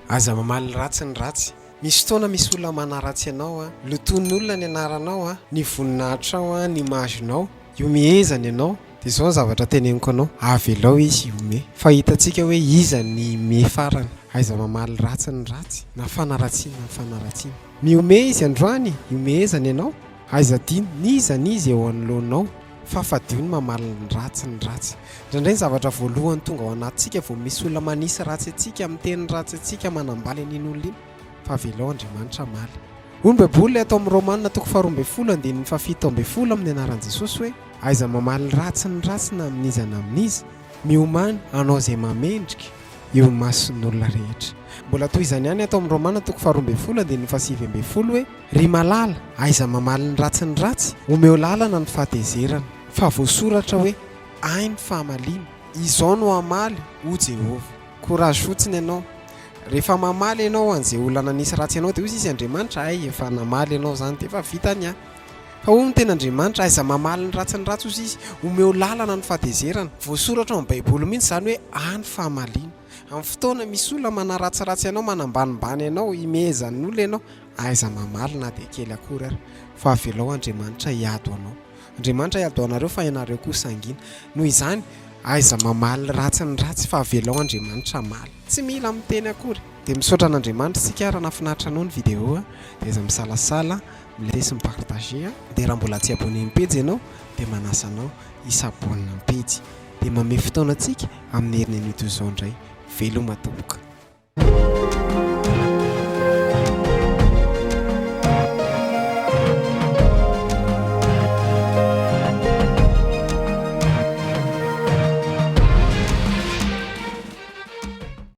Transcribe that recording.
Aza mamaly ratsy ny ratsy. Misy fotoana misy olona manaratsy anao an, lotoin'ny olona ny anaranao an, ny voninahitrao an, ny image-nao, ihomehezany ianao, dia izao ny zavatra teneniko anao, avelao izy hihomehy, fa hitantsika hoe iza ny hihomehy farany. Aiza mamaly ratsy ny ratsy, na fanaratsiana ny fanaratsiana. Mihomehy izy androany, ihomehezany ianao, aiza adino n'iza n'iza eo anoloanao, fa fadio ny mamaly ny ratsy ny ratsy. Indraindray ny zavatra voalohany tonga ao anatintsika vao misy olona manisy ratsy antsika, miteny ratsy antsika, manambany an'iny olona iny, fa avelao Andriamanitra hamaly. Hoy ny Baiboly ato amin'ny Romana toko faharoa ambin'ny folo andininy fahafito ambin'ny folo amin'ny anaran'i Jesosy hoe, Aiza mamaly ratsy ny ratsy na amin'iza na amin'iza, miomàna hanao izay mahamendrika eo imason'olona rehetra. Mbola toy izany ihany ato amin'ny Romana toko faharoa ambin'ny folo andininy fahasivy ambin'ny folo hoe, Ry malala, aiza mamaly ny ratsy ny ratsy, omeo lalana ny fahatezerana, fa voasoratra hoe, Ahy ny fahamaliana, izao no hamaly, hoy Jehovah. Courage fotsiny ianao. Rehefa mamaly ianao an'izay olona nanisy ratsy anao dia hoy izy Andriamanitra, hay efa namaly ianao izany dia efa vita ny ahy. Fa hoy ny teny Andriamanitra, aiza mamaly ny ratsy ny ratsy hoy izy, omeo lalana ny fahatezerana. Voasoratra ao amin'ny baiboly mihitsy izany hoe ahy ny fahamaliana. Amin'ny fotoana misy olona manaratsiratsy anao, manambanimbany anao, imehezan'ny olona ianao, aiza mamaly na dia kely akory ary, fa avelao Andriamanitra hiady ho anao. Andriamanitra hiady ho anareo fa ianareo kosa hangina. Noho izany, aiza mamaly ratsy ny ratsy fa avelao Andriamanitra hamaly. Tsy mila miteny akory. Dia misaotra an'Andriamanitra isika raha nahafinaritra anao ny vidéo dia aiza misalasala mi-like sy mi-partager dia raha mbola tsy abonné amin'ny pejy ianao dia manasa anao hi-s'abonne amin'ny pejy. Dia mamehy fotoana antsika amin'ny herin'ny anio toy izao indray. Veloma tompoko.